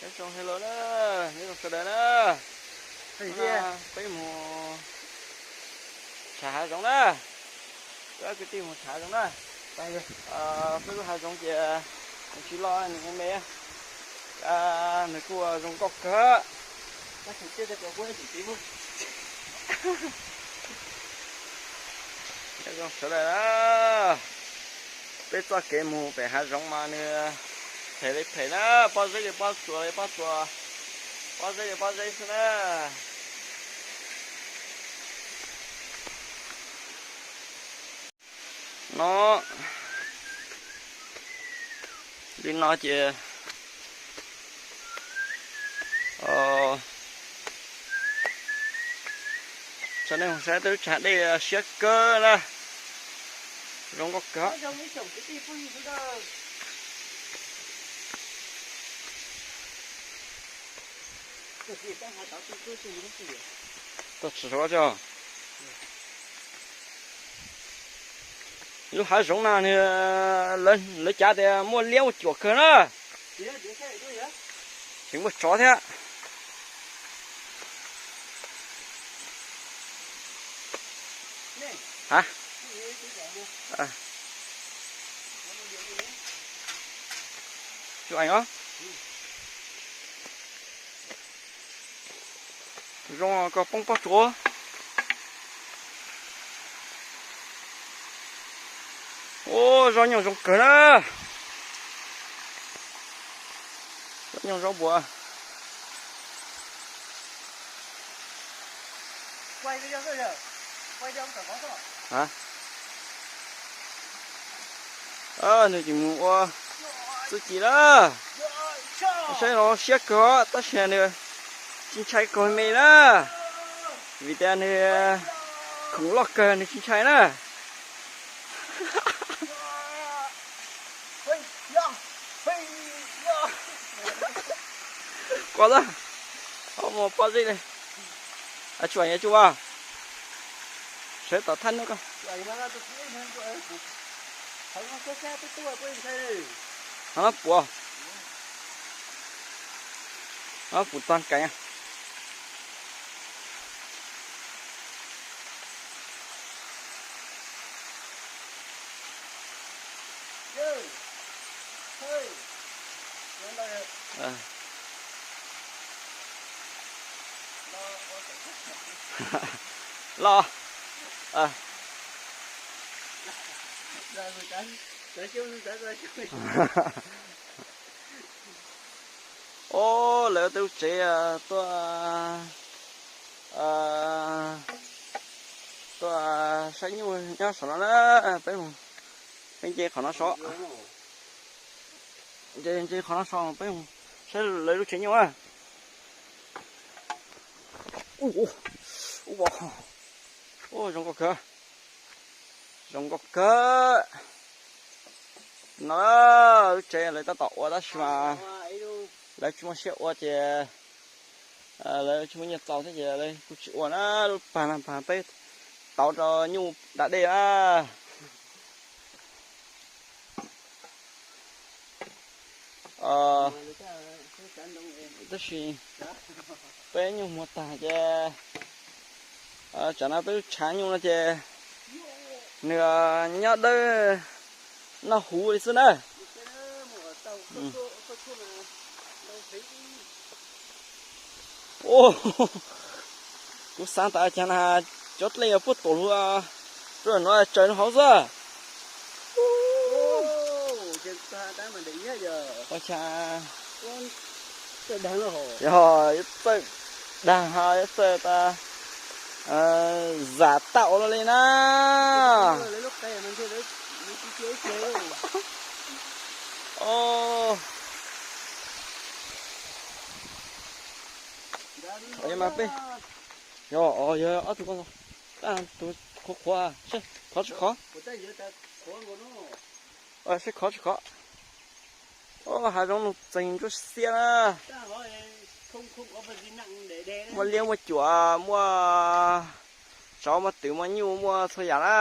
Nyob zoo, hello na, nyob zoo sawv daws na. Peb mus tsham hav zoov na. Peb ob kwv tij mus tsham hav zoov na. Peb lub hav zoov ces nws tsis loj, nws me me, nws kuj zoo nkauj kawg. Nyob zoo sawv daws na. Peb txoj kev mus pem hav zoov mas nws phem li phem na, pob zeb li pob tsuas li pob tsuas, pob zeb li pob zeb xwb na. No, li no ces tso nej mus saib tej lub tsag dej siab kawg na, zoo nkauj kawg. Tsis, lub hav zoov no nws, lawv cav tias muaj liab muaj cuam kawg na. Tseem muaj tsov thiab. Ha, chụp ảnh os. Zoo koj poob pob tsuas. Ua, zaub nyoog zoo kawg na. Zaub nyoog zaub npua. Nws tsis mus ua txuj ci na. Saib no siab kawg tab sis nws tsis ntshai kaug me na, vim tias nws khoom loj kawg nws tsis ntshai na. Koj a, mus pob zeb li. Tsuas, tsuas a, sawv tom thaj no koj. Ho puas, ho puas tog kev. Los. Os, lawv tej lub tsev tuaj, tuaj saib nyuj nyob saum no na. Peb, peb nce qhov no so, nce qhov no so peb saib lawv lub tsev nyuj na. Ua, zoo nkauj kawg, zoo nkauj kawg. No lub tsev lawv tab tom ua tab sis mas lawv tsis muaj siab ua ces lawv tsis muaj nyiaj txaus thiab ces lawv kuj tsis ua na. Lub pag no pag peb tauv rau nyuj da dej na. Tab sis peb nyuj muag tag ces tsam no peb lub tshav nyuj no ces nws nyob dawb noj huv li xwb na. Kuv xav tas cas na, cov dlej puag tom lug, rau no tsaws rau hauv xwb. Ua cas yog txawj dag, yog txawj dag, yog txawj tas zam tau los li na. Mas peb, yog, yog ob tug ko, tus qhuav qhuav, khov tsis khov, saib khov tsis khov. Hav zoov no txeeg ntsuab xiab na. Muaj liab muaj cuam, muaj tsov muaj twm muaj nyuj muaj txhua yam na.